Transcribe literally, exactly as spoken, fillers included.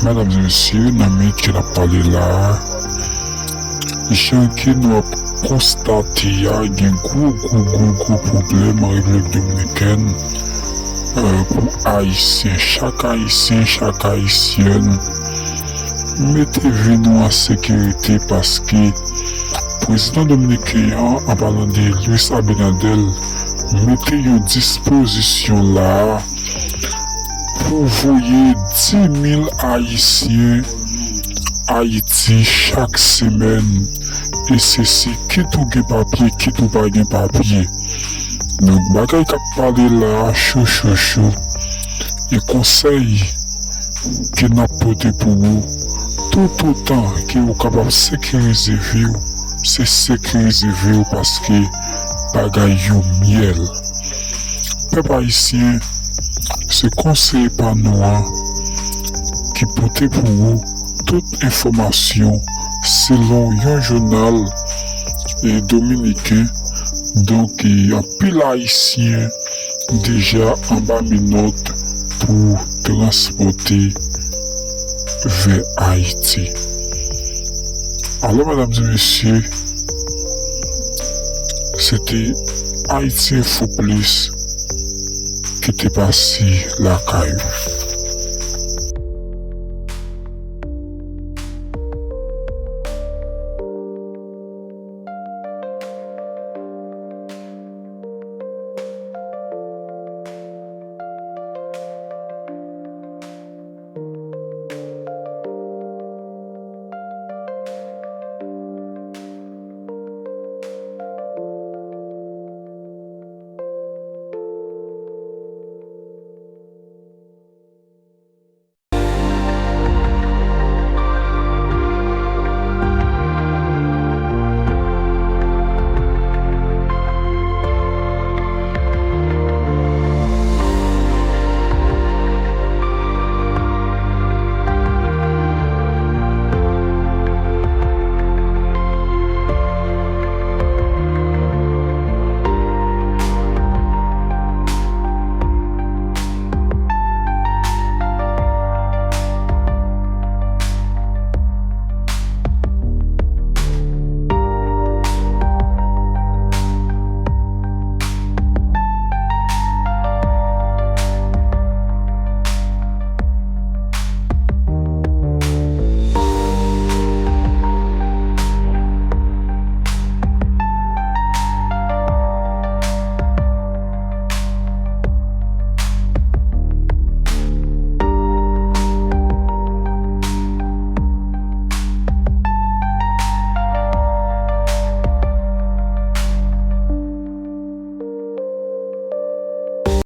Medam e mesye, nan minit ke n ap pale la a, jan ke nou ap konstate a, gen gwo, gwo, gwo, gwo pwoblèm an Repiblik Dominikèn, euh, pou Ayisyen. Chak Ayisyen, chak Ayisyèn, mete vi nou an sekirite, paske prezidan dominiken an, an palan de Luis Abinader, mete yon dispozisyon la a pou voye dis mil Ayisyen Ayiti chak semèn, e se si kit ou gen papye, kit ou pa gen papye. Donk, bagay k ap pale la a cho, cho, cho. E konsèy ke n ap pote pou ou, toutotan ke ou kapab sekirize vi w, se sekirize vi w, paske bagay yo myèl. Pèp ayisyen, se konseye pa nou an ki pote pou ou tout enfòmasyon selon yon jounal, e, dominiken. Donk, e, anpil Ayisyen deja anba menòt pou transpòte vè Ayiti. Alò, medam e mesye, se te Haïti Info Plus ki te pase lakay ou.